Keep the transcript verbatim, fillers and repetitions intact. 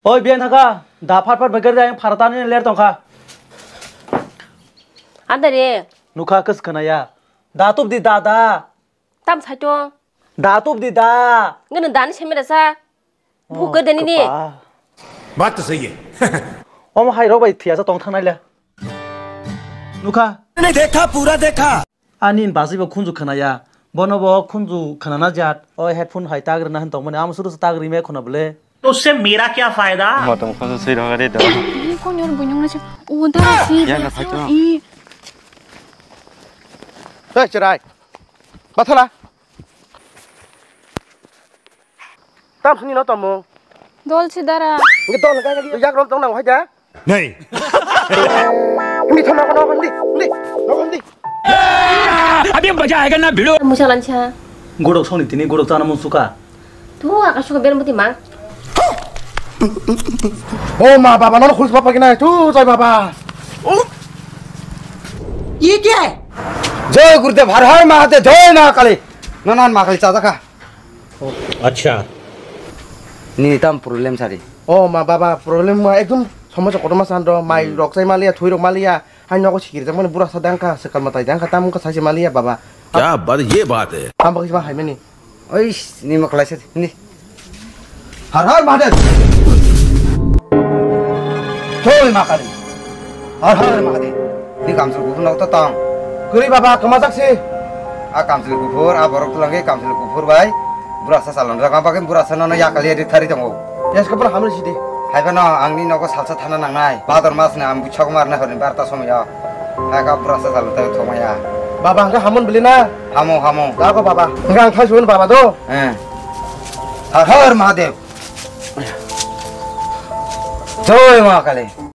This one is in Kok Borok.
Oi, biyan thaka. Da phat phat bagir da yang pharata ni ler tongkha. Anda re. Nukha kes khana ya. Da tup di da da. Tam sai to. Da tup di da. Ngene dani semira sa. Oh, buk gede ni ni. Kapa. Baat to sahi hai. Om hai rok bai thiya sa tong thangnai le. Nukha. Ani basi bo khunju khana ya. Bono bo khunju khana na jat. O headphone hai tagri na han tong mani. Am suru sa tagri me khona bole. उससे मेरा क्या फायदा? Motom khonsa sui rok re do. Ih, konyor bunyong na se. O da si. Ya na sai to. Ih. Hei, cherai. Bathala. Tam sini no tomo. Dol si dara. Ngi dol ga ga yak rom tong nang hai da. Nei. Hindi thama ko no hindi. Hindi. No hindi. Abhi maza aayega na bhido. Musa lancha. Godok songni tini godok chana mun suka. Tu aka suka ber muti mang. O ma baba, nono khulus baba kina tu jai baba. Ye kya hai? Jai Gurudev, Har Har Mahadev, Jai Ma Kali. Nono Ma Kali chajakha. Acha. Nini tam problem sari. O ma baba, problem ma ekdom somosa kotorma sando, mai rok chai maliya, thui rok maliya. Hai nogo sikiri jakmani bura sa dangkha, swkal mwtai dangkha, tamo wngkha saisi maliya baba. Kya baat, ye baat hai. Tamo kisa hai mani. Ois, ni ma khlai se ni. Har Har Mahadev. Jai Ma Kali. Har Har Mahadev. Ni kamchwlwi kuphur nok to tong. Kwrwi baba, kwmajak se. A kamchwlwi kuphur, a borok twlangwi kamchwlwi kuphur bai. Burasa salon rwkha bagwi burasa nono yakal ya ri thari tongo. Yes, kapra hamri sidi. Hai phano angni nogo salsa thana nangnai. Bhador mas ni ang buchok mar na horni barta somoyo. Hai ka burasa salon tai thomaya. Baba, hangka hamon bili na? Hamo, hamo. Dago baba. Hangka ang thai suwon baba do. Eh. Har Har Mahadev. Jai Ma Kali.